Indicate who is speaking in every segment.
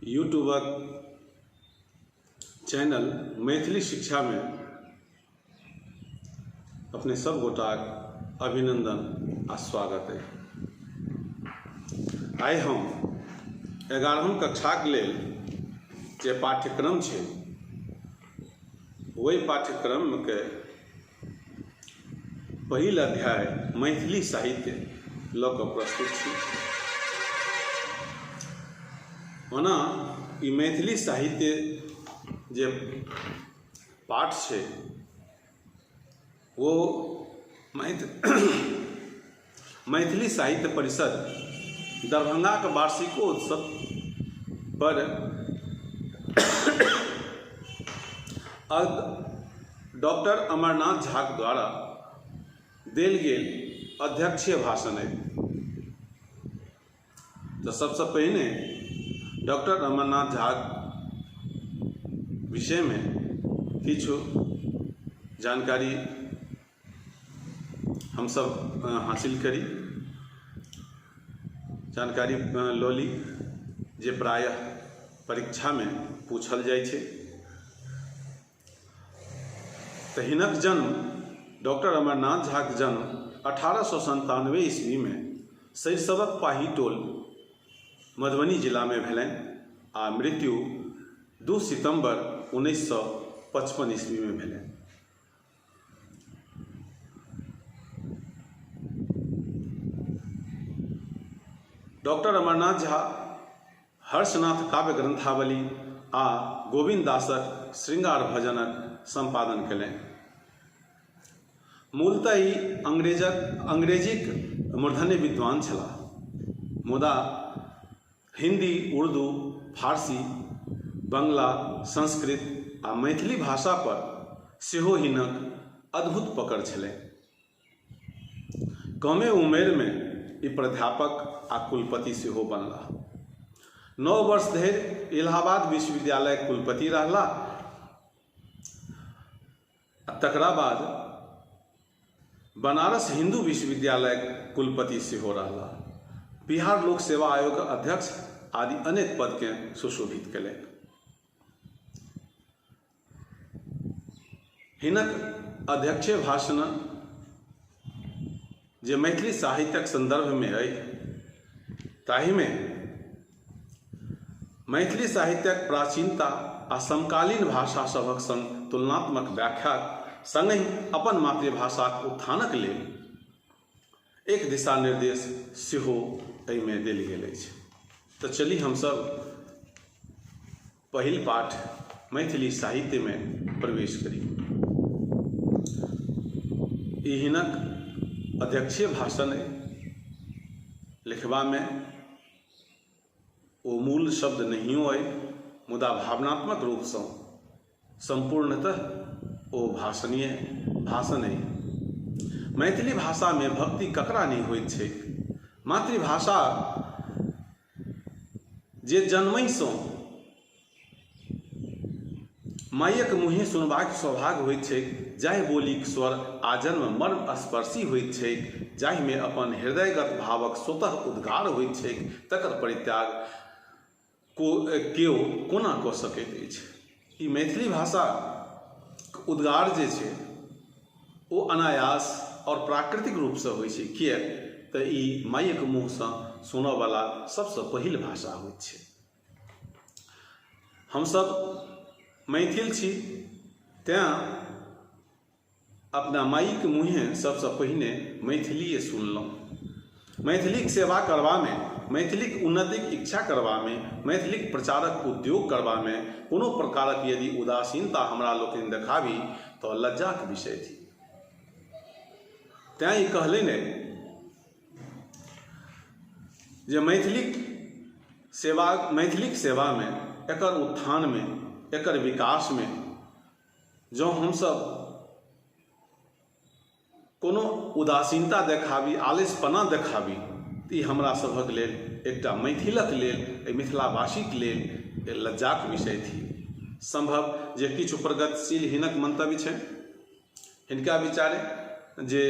Speaker 1: यूट्यूबक channel Maithili शिक्षामे अपने सब गोटाक अभिनन्दन आ स्वागत अइ। आइ हम 11हम कक्षाक लेल जे पाठ्यक्रम छै ओहि पाठ्यक्रमके पहिल अध्याय मैथिली साहित्य लऽ कऽ प्रस्तुत छी। ओना ई मैथिली साहित्य जे पाठ छै ओ मैथिली साहित्य परिषद दरभंगाक वार्षिकोत्सव पर डॉक्टर अमरनाथ झाक द्वारा देल गेल अध्यक्षीय भाषण अइ। तऽ सबसँ पहिने डॉक्टर अमरनाथ झाक विषयमे किछु जानकारी हमसभ हासिल करी, जानकारी लऽ ली जे प्रायः परीक्षामे पूछल जाइ छै। तऽ हिनक जन्म, डॉक्टर अमरनाथ झाक जन्म 1897 ईस्वीमे सरिसबक पाही टोल, मधुबनी जिलामे भेलनि आ मृत्यु 2 सितम्बर 1955 ईस्वीमे भेलनि। डॉक्टर अमरनाथ झा हर्षनाथ काव्य ग्रंथावली आ गोविन्द दासक श्रृंगार भजनक सम्पादन कयलनि। मूलतः ई अंग्रेजीक मूर्धन्य विद्वान छलाह, मुदा हिन्दी, उर्दू, फारसी, बंगला, संस्कृत आ मैथिली भाषा पर सेहो हिनक अद्भुत पकड़ छलनि। कमे उमेरमे ई प्राध्यापक आ कुलपति सेहो बनलाह। 9 वर्ष धरि इलाहाबाद विश्वविद्यालयक कुलपति रहलाह आ तकरा बाद बनारस हिन्दू विश्वविद्यालयक कुलपति सेहो रहलाह। बिहार लोक सेवा आयोगक अध्यक्ष आदि अनेक पदकेँ सुशोभित कयलनि। हिनक अध्यक्षीय भाषण जे मैथिली साहित्यक सन्दर्भमे अइ ताहिमे मैथिली साहित्यक प्राचीनता आ समकालीन भाषा सभक संग तुलनात्मक व्याख्याक संगहि अपन मातृभाषाक उत्थानक लेल एक दिशा निर्देश सेहो एहिमे देल गेल अछि। तऽ चली हमसभ पहिल पाठ मैथिली साहित्यमे प्रवेश करी। ई हिनक अध्यक्षीय भाषण अइ। लिखबामे ओ मूल शब्द नहियो अइ, मुदा भावनात्मक रूपसँ सम्पूर्णतः ओ भाषणीय भाषण अइ। मैथिली भाषामे भक्ति ककरा नहि होइत छैक? मातृभाषा जे जन्महिसँ मायक मुँहे सुनबाक सौभाग्य होइत छैक, जाहि बोलीक स्वर आजन्म मर्मस्पर्शी होइत छैक, जाहिमे अपन हृदयगत भावक स्वतः उद्गार होइत छैक, तकर परित्याग केओ कोना कऽ सकैत अछि? ई मैथिली भाषाक उद्गार जे छै ओ अनायास आओर प्राकृतिक रूपसँ होइ छै, किएक तऽ ई मायक मुँहसँ सुनऽवला सबसँ पहिल भाषा होइत छै। हमसभ मैथिल छी, तैँ अपना माइक मुँहे सभसँ पहिने मैथिलीए सुनलहुँ। मैथिलीक सेवा करबामे, मैथिलीक उन्नतिक इच्छा करबामे, मैथिलीक प्रचारक उद्योग करबामे कोनो प्रकारक यदि उदासीनता हमरा लोकनि देखाबी तऽ लज्जाक विषय थिक। तैँ ई कहलनि जे मैथिलीक सेवा मैथिलीक सेवामे, एकर उत्थानमे, एकर विकासमे जँ हमसभ कोनो उदासीनता देखाबी, आलस्यपना देखाबी तऽ ई हमरा सभक लेल, एकटा मैथिलक लेल, एहि मिथिलावासीक लेल लज्जाक विषय थिक। सम्भव जे किछु प्रगतिशील हिनक मन्तव्य छनि। हिनका विचारे जे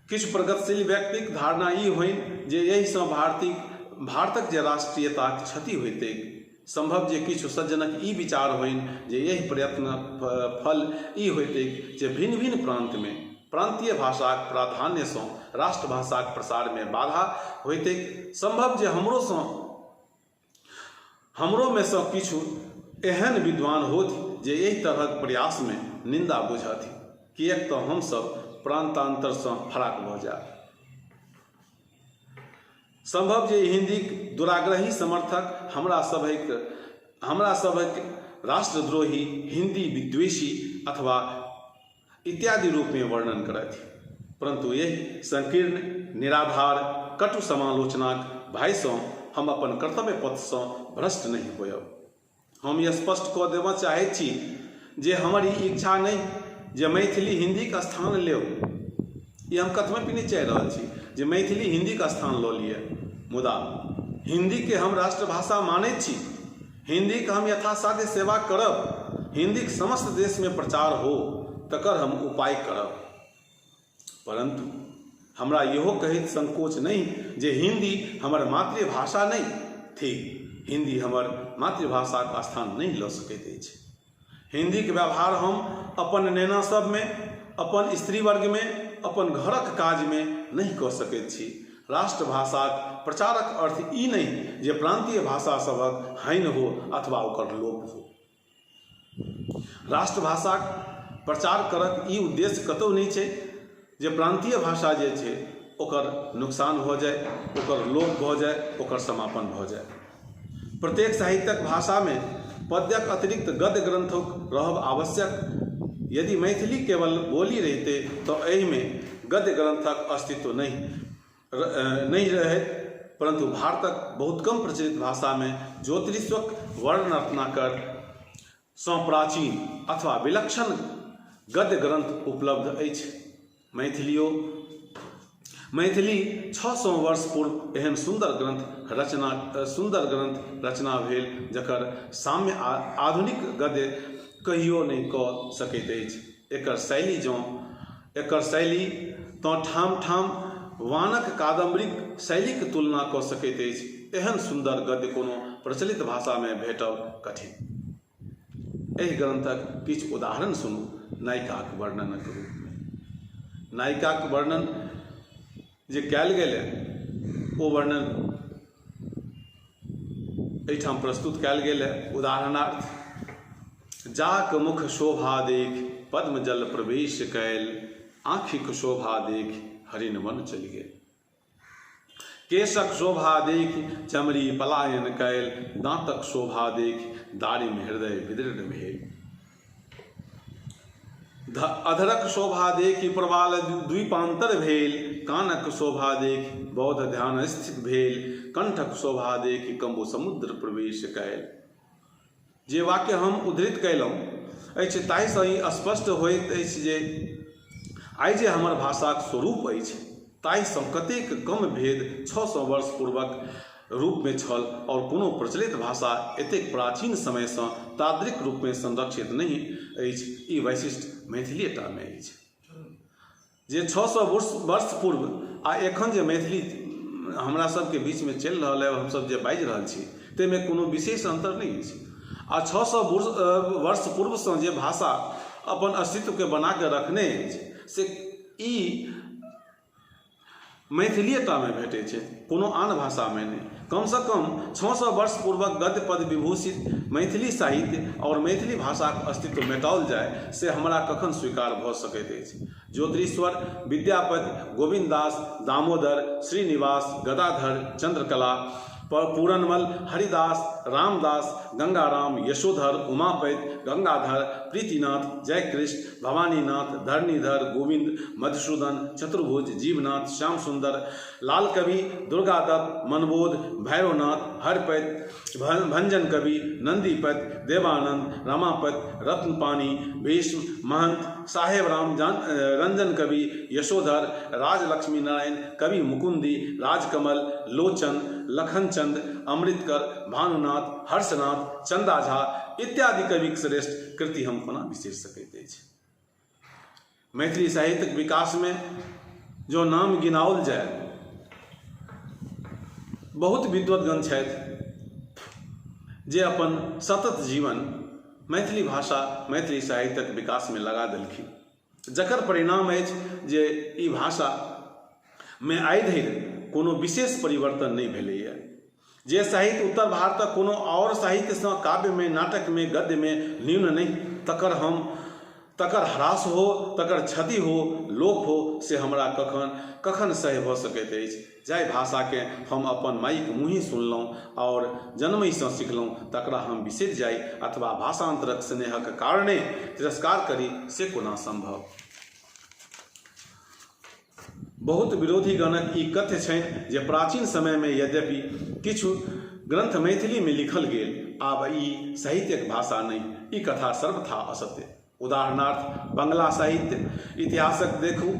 Speaker 1: किछु प्रगतिशील व्यक्तिक धारणा ई होइन जे एहिसँ भारतीय भारतक जे राष्ट्रीयताक क्षति होइतैक। सम्भव जे किछु सज्जनक ई विचार होइन जे एहि प्रयत्नक फल ई होइतैक जे भिन्न-भिन्न प्रान्तमे प्रान्तीय भाषाक प्राधान्यसँ राष्ट्रभाषाक प्रसारमे बाधा होइतैक। सम्भव जे हमरोसँ हमरोमेसँ किछु एहन विद्वान होथि जे एहि तरहक प्रयासमे निन्दा बुझथि, किएक तँ हम सभ प्रान्तान्तरसँ फराक भऽ जायब। सम्भव जे हिन्दीक दुराग्रही समर्थक हमरा सभक हमरा सभक राष्ट्रद्रोही, हिन्दी विद्वेषी अथवा इत्यादि रूपमे वर्णन करथि। परन्तु एहि संकीर्ण, निराधार, कटु समालोचनाक भयसँ हम अपन कर्तव्य पथसँ भ्रष्ट नहि होयब। हम ई स्पष्ट कऽ देबऽ चाहैत छी जे हमर ई इच्छा नहि जे मैथिली हिन्दीक स्थान लेओ। ई हम कथमपि नहि चाहि रहल छी जे मैथिली हिन्दीक स्थान लऽ लिअ। मुदा हिन्दीके हम राष्ट्रभाषा मानैत छी। हिन्दीक हम यथासाध्य सेवा करब। हिन्दीक समस्त देशमे प्रचार हो तकर हम उपाय करब। परन्तु हमरा इहो कहैत संकोच नहि जे हिन्दी हमर मातृभाषा नहि थिक। हिन्दी हमर मातृभाषाक स्थान नहि लऽ सकैत अछि। हिन्दीक व्यवहार हम अपन नेना सभमे, अपन स्त्रीवर्गमे, अपन घरक काजमे नहि कऽ सकैत छी। राष्ट्रभाषाक प्रचारक अर्थ ई नहि जे प्रान्तीय भाषा सभक हानि हो अथवा ओकर लोप हो। राष्ट्रभाषाक प्रचार करक ई उद्देश्य कतहु नहि छै जे प्रान्तीय भाषा जे छै ओकर नुकसान भऽ जाय, ओकर लोप भऽ जाय, ओकर समापन भऽ जाय। प्रत्येक साहित्यक भाषामे पद्यक अतिरिक्त गद्य ग्रन्थक रहब आवश्यक। यदि मैथिली केवल बोली रहितै तऽ एहिमे गद्य ग्रन्थक अस्तित्व नहि रहैत, परन्तु भारतक बहुत कम प्रचलित भाषामे ज्योतिरीश्वरक वर्णरत्नाकर सँ प्राचीन अथवा विलक्षण गद्य ग्रन्थ उपलब्ध अछि। मैथिलियो मैथिली 600 वर्ष पूर्व एहन सुन्दर ग्रन्थ रचना भेल जकर साम्य आधुनिक गद्य कहियो नहि कऽ सकैत अछि। एकर शैली तँ ठाम-ठाम वाणक कादम्बरीक शैलीक तुलना कऽ सकैत अछि। एहन सुन्दर गद्य कोनो प्रचलित भाषामे भेटब कठिन। एहि ग्रन्थक किछु उदाहरण सुनू नायिकाक वर्णनक रूपमे। नायिकाक वर्णन जे कयल गेल ओ वर्णन एहिठाम प्रस्तुत कयल गेल उदाहरणार्थ। जाक मुख शोभा देखि पद्म जल प्रवेश कयल, आँखिक शोभा देखि हरिण वन चलि गेल। केशक शोभा देखि चमरी पलायन कयल, दाँतक शोभा देखि दारिम हृदय विदीर्ण भेल। अधरक शोभा देखि प्रवाल द्वीपांतर भेल, कानक शोभा देखि बौद्ध ध्यान स्थित भेल, कंठक शोभा देखि कम्बु समुद्र प्रवेश कयल। जे वाक्य हम उद्धृत कयलहुँ अछि ताहिसँ ई स्पष्ट होइत अछि जे आइ जे हमर भाषाक स्वरूप अछि ताहिसँ कतेक कम भेद 600 वर्ष पूर्वक रूपमे छल आओर कोनो प्रचलित भाषा एतेक प्राचीन समयसँ तादृक रूपमे संरक्षित नहि अछि। ई वैशिष्ट्य मैथिलीएटामे अछि जे 600 वर्ष पूर्व आ एखन जे मैथिली हमरा सबके बीचमे चलि रहल अइ, हमसब जे बाजि रहल छी ताहिमे कोनो विशेष अन्तर नहि अछि। आ 600 वर्ष पूर्वसँ जे भाषा अपन अस्तित्वके बनाके रखने अछि से ई मैथिलीएटामे भेटै छै, कोनो आन भाषामे नहि। कमसँ कम 600 वर्ष पूर्वक गद्य पद विभूषित मैथिली साहित्य आओर मैथिली भाषाक अस्तित्व मेटाओल जाय से हमरा कखन स्वीकार भऽ सकैत अछि। ज्योतिरीश्वर, विद्यापति, गोविन्ददास, दामोदर, श्रीनिवास, गदाधर, चन्द्रकला, पूरनमल, हरिदास, रामदास, गंगाराम, यशोधर, उमापति, गंगाधर, प्रीतिनाथ, जयकृष्ण, भवानीनाथ, धरणीधर, गोविन्द, मधुसूदन, चतुर्भुज, जीवनाथ, श्यामसुन्दर, लालकवि, दुर्गादत्त, मनबोध, भैरवनाथ, हरपति, भंजन कवि, नन्दीपति, देवानन्द, रमापति, रत्नपाणि, भीष्म, महंत, साहेबराम, रंजन कवि, यशोधर, राजलक्ष्मी नारायण, कवि मुकुंदी, राजकमल, लोचन, लखनचंद, अमृतकर, भानुनाथ, हर्षनाथ, चंदा झा इत्यादि कविक श्रेष्ठ कृति हम कोना बिसरि सकैत अछि। मैथिली साहित्यक विकासमे जो नाम गिनाओल जाय बहुत विद्वद्गण छथि जे अपन सतत जीवन मैथिली भाषा, मैथिली साहित्यक विकासमे लगा देलखिन, जकर परिणाम अछि जे ई भाषामे आइ धरि कोनो विशेष परिवर्तन नहि भेलैए। जे साहित्य उत्तर भारतक कोनो आओर साहित्यसँ काव्यमे, नाटकमे, गद्यमे न्यून नहि, तकर ह्रास हो, तकर क्षति हो, लोप हो, से हमरा कखन कखन सह्य भऽ सकैत अछि? जाहि भाषाकेँ हम अपन माइक मुँहे सुनलहुँ आओर जन्महिसँ सिखलहुँ, तकरा हम बिसरि जाइ अथवा भाषान्तरक स्नेहक कारणे तिरस्कार करी, से कोना सम्भव? बहुत विरोधीगणक ई कथ्य छनि जे प्राचीन समयमे यद्यपि किछु ग्रन्थ मैथिलीमे लिखल गेल, आब ई साहित्यक भाषा नहि। ई कथा सर्वथा असत्य। उदाहरणार्थ बंगला साहित्य इतिहासक देखू।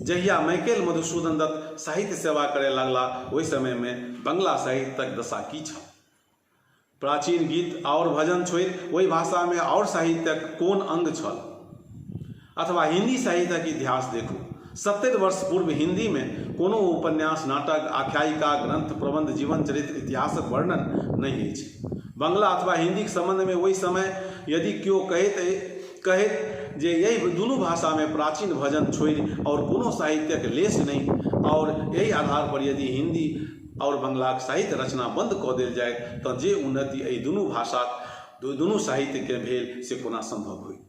Speaker 1: जहिया माइकेल मधुसूदन दत्त साहित्य सेवा करय लगलाह, ओहि समयमे बंगला साहित्यक दशा की छल? प्राचीन गीत आओर भजन छोड़ि ओहि भाषामे आओर साहित्यक कोन अंग छल? अथवा हिन्दी साहित्यक इतिहास देखू। 70 वर्ष पूर्व हिन्दीमे कोनो उपन्यास, नाटक, आख्यायिका, ग्रन्थ, प्रबन्ध, जीवन चरित्र, इतिहासक वर्णन नहि अछि। बंगला अथवा हिन्दीक सम्बन्धमे ओहि समय यदि केओ कहैत कहैत जे एहि दुनू भाषामे प्राचीन भजन छोड़ि आओर कोनो साहित्यक लेश नहि आओर एहि आधार पर यदि हिन्दी आओर बंगलाक साहित्य रचना बन्द कऽ देल जाय तँ जे उन्नति एहि दुनू भाषाक दुनू साहित्यकेँ भेल से कोना सम्भव होइत?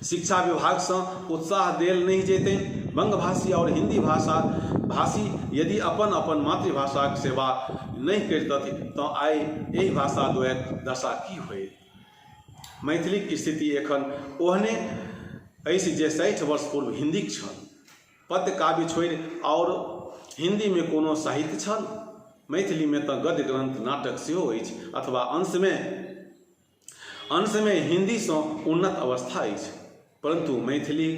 Speaker 1: शिक्षा विभागसँ उत्साह देल नहि जैतनि। बंगभाषी आओर हिन्दी भाषा भाषी यदि अपन अपन मातृभाषाक सेवा नहि करितथि तँ आइ एहि भाषा द्वयक दशा की होइत? मैथिलीक स्थिति एखन ओहने अछि जे 60 वर्ष पूर्व हिन्दीक छल। पद्य काव्य छोड़ि आओर हिन्दीमे कोनो साहित्य छल? मैथिलीमे तँ गद्य ग्रन्थ, नाटक सेहो अछि अथवा अंशमे हिन्दीसँ उन्नत अवस्था अछि। परन्तु मैथिली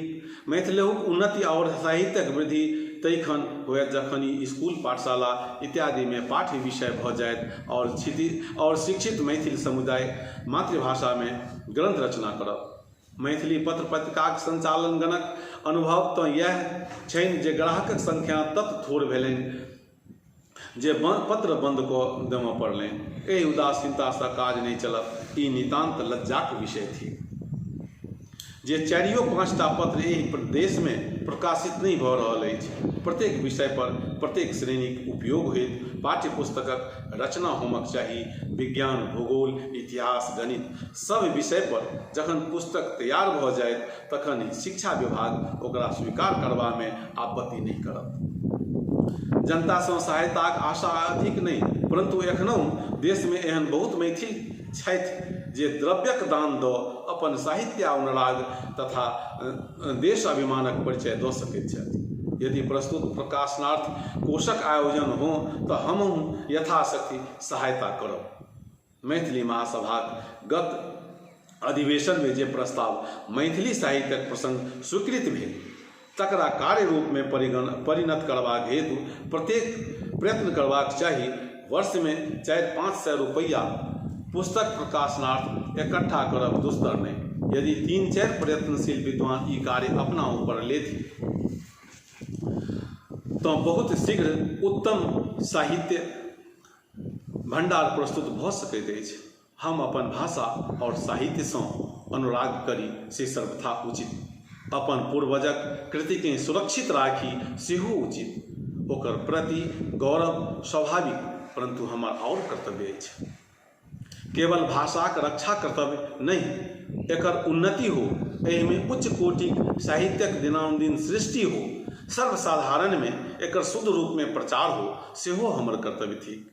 Speaker 1: मैथिलहुक उन्नति आओर साहित्यक वृद्धि तैखन होयत जखन ई स्कूल, पाठशाला इत्यादिमे पाठ्य विषय भऽ जायत आओर शिक्षित मैथिल समुदाय मातृभाषामे ग्रन्थ रचना करत। मैथिली पत्र-पत्रिकाक संचालनगणक अनुभव तँ यैह छनि जे ग्राहकक संख्या तत थोड़ भेलनि जे पत्र बन्द कऽ देमऽ पड़लनि। एहि उदासीनतासँ काज नहि चलत, ई नितान्त लज्जाक विषय थिक जे चारियो पाँचटा पत्र एहि देशमे प्रकाशित नहि भऽ रहल अछि। प्रत्येक विषय पर प्रत्येक श्रेणीक उपयोग होइत पाठ्य-पुस्तकक रचना होमक चाही। विज्ञान, भूगोल, इतिहास, गणित सभ विषय पर जखन पुस्तक तैयार भऽ जायत तखन शिक्षा विभाग ओकरा स्वीकार करबामे आपत्ति नहि करत। जनतासँ सहायताक आशा अधिक नहि, परन्तु एखनहुँ देशमे एहन बहुत मैथिल छथि जे द्रव्यक दान दऽ अपन साहित्यानुराग तथा देशाभिमानक परिचय दऽ सकैत छथि। यदि प्रस्तुत प्रकाशनार्थ कोषक आयोजन हो तँ हमहूँ यथाशक्ति सहायता करब। मैथिली महासभाक गत अधिवेशनमे जे प्रस्ताव मैथिली साहित्यक प्रसंग स्वीकृत भेल तकरा कार्यरूपमे परिणत करबाक हेतु प्रत्येक प्रयत्न करबाक चाही। वर्षमे 400-500 रुपैया पुस्तक प्रकाशनार्थ एकट्ठा करब दुस्तर नहि। यदि तीन-चारि प्रयत्नशील विद्वान ई कार्य अपना ऊपर लेथि तँ बहुत शीघ्र उत्तम साहित्य भण्डार प्रस्तुत भऽ सकैत अछि। हम अपन भाषा आओर साहित्यसँ अनुराग करी से सर्वथा उचित। अपन पूर्वजक कृतिकेँ सुरक्षित राखी सेहो उचित। ओकर प्रति गौरव स्वाभाविक, परन्तु हमर आओर कर्तव्य अछि। केवल भाषाक रक्षा कर्तव्य नहि, एकर उन्नति हो, एहिमे उच्च कोटिक साहित्यक दिनानुदिन सृष्टि हो, सर्वसाधारणमे एकर शुद्ध रूपमे प्रचार हो, सेहो हमर कर्तव्य थिक।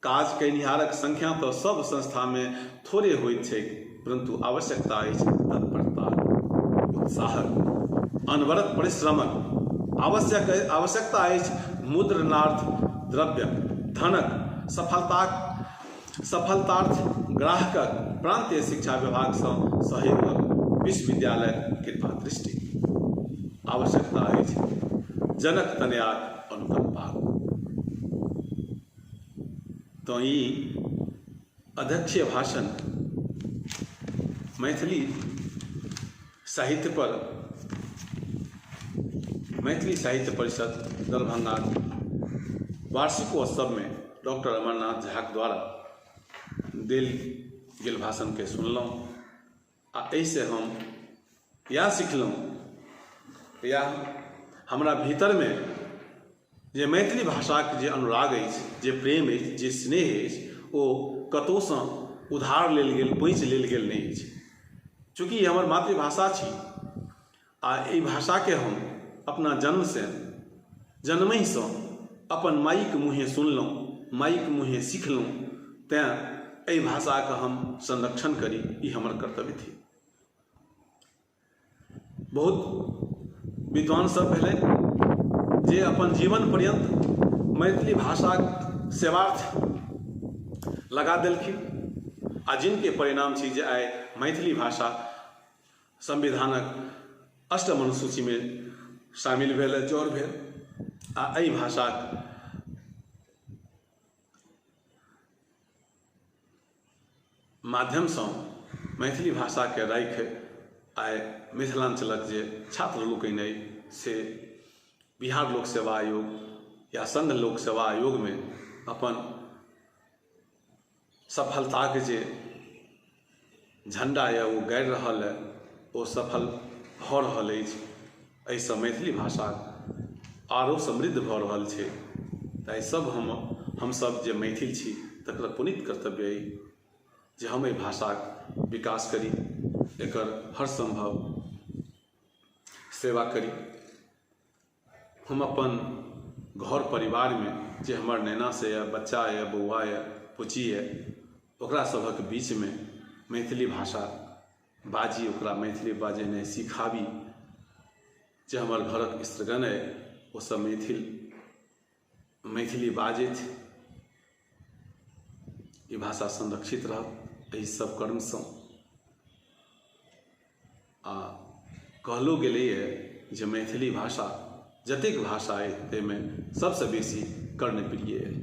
Speaker 1: काज कयनिहारक संख्या तँ सभ संस्थामे थोड़े होइत छैक, परन्तु आवश्यकता अछि तत्परताक, उत्साहक, अनवरत परिश्रमक। आवश्यकता अछि मुद्रणार्थ द्रव्यक, धनक, सफलतार्थ ग्राहकक, प्रान्तीय शिक्षा विभागसँ सहयोगक, विश्वविद्यालयक कृपा-दृष्टिक। आवश्यकता अछि जनक तनयाक अनुकम्पाक। तँ ई अध्यक्षीय भाषण मैथिली साहित्य पर मैथिली साहित्य परिषद दरभंगाक वार्षिकोत्सवमे डॉक्टर अमरनाथ झाक द्वारा देल गेल भाषणके सुनलहुँ आ एहिसँ हम इएह सिखलहुँ या हमरा भीतरमे जे मैथिली भाषाक जे अनुराग अछि, जे प्रेम अछि, जे स्नेह अछि, ओ कतहुसँ उधार लेल गेल, पैँच लेल गेल नहि अछि। चूँकि ई हमर मातृभाषा छी आ एहि भाषाके हम अपना जन्मसँ, जन्महिसँ अपन माइक मुँहे सुनलहुँ, माइक मुँहे सिखलहुँ, तेँ एहि भाषाके हम संरक्षण करी, ई हमर कर्तव्य थिक। बहुत विद्वान सब भेलथि जे अपन जीवन पर्यन्त मैथिली भाषाक सेवार्थ लगा देलखिन आ जिनके परिणाम छी जे आइ मैथिली भाषा संविधानक अष्टम अनुसूचीमे शामिल भेल, जड़ भेल आ एहि भाषाक माध्यमसँ मैथिली भाषाके राखि आइ मिथिलाञ्चलक जे छात्र लोकनि अइ से बिहार लोक सेवा आयोग या संघ लोक सेवा आयोगमे अपन सफलताके जे झण्डा यऽ ओ गाड़ि रहल अइ, ओ सफल भऽ रहल अछि। एहिसँ मैथिली भाषा आरो समृद्ध भऽ रहल छै। ताहि सब हमसब जे मैथिल छी तकर पुनीत कर्तव्य अइ जे हम एहि भाषाक विकास करी, एकर हर सम्भव सेवा करी। हम अपन घर परिवारमे जे हमर नैना से यऽ, बच्चा यऽ, बौआ यऽ, बुच्ची यऽ, ओकरा सभक बीचमे मैथिली भाषा बाजी, ओकरा मैथिली बजेनाइ सिखाबी। जे हमर घरक स्त्रीगण अइ ओ सब मैथिली बाजथि। ई भाषा संरक्षित रहत एहि सब कर्मसँ। आ कहलो गेलैए जे मैथिली भाषा जतेक भाषा अइ ताहिमे सबसँ बेसी कर्णप्रिय अइ।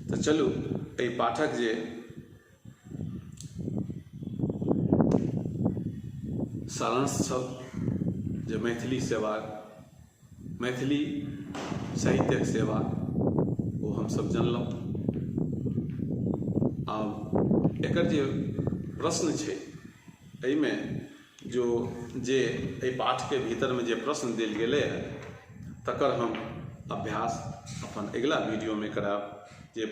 Speaker 1: तऽ चलू एहि पाठक जे सारांश छल जे मैथिली सेवा, मैथिली साहित्यक सेवा, ओ हमसभ जनलहुँ। आब एकर जे प्रश्न छै एहिमे जो जे एहि पाठके भीतरमे जे प्रश्न देल गेलै हँ तकर हम अभ्यास अपन अगिला वीडियोमे करायब जे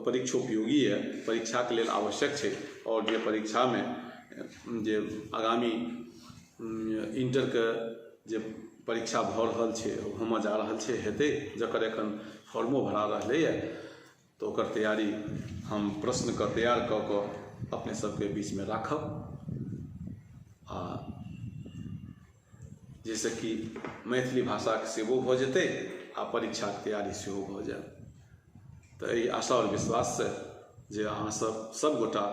Speaker 1: परीक्षोपयोगी यऽ, परीक्षाके लेल आवश्यक छै आओर जे परीक्षामे जे आगामी इण्टरके जे परीक्षा भऽ रहल छै, होमऽ जा रहल छै, हेतै, जकर एखन फॉर्मो भरा रहलैए, तऽ ओकर तैयारी हम प्रश्नके तैयार कऽ कऽ अपने सबके बीचमे राखब आ जाहिसँ कि मैथिली भाषाके सेवो भऽ जेतै आ परीक्षाके तैयारी सेहो भऽ जायत। तऽ एहि आशा आओर विश्वाससँ जे अहाँसभ सभगोटा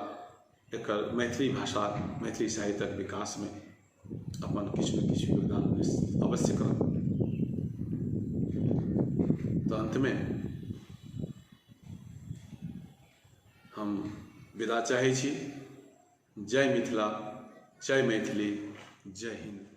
Speaker 1: एकर मैथिली भाषा, मैथिली साहित्यक विकासमे अपन किछु ने किछु योगदान अवश्य करब। तऽ अन्तमे हम विदा चाहै छी। जय मिथिला, जय मैथिली, जय हिन्द।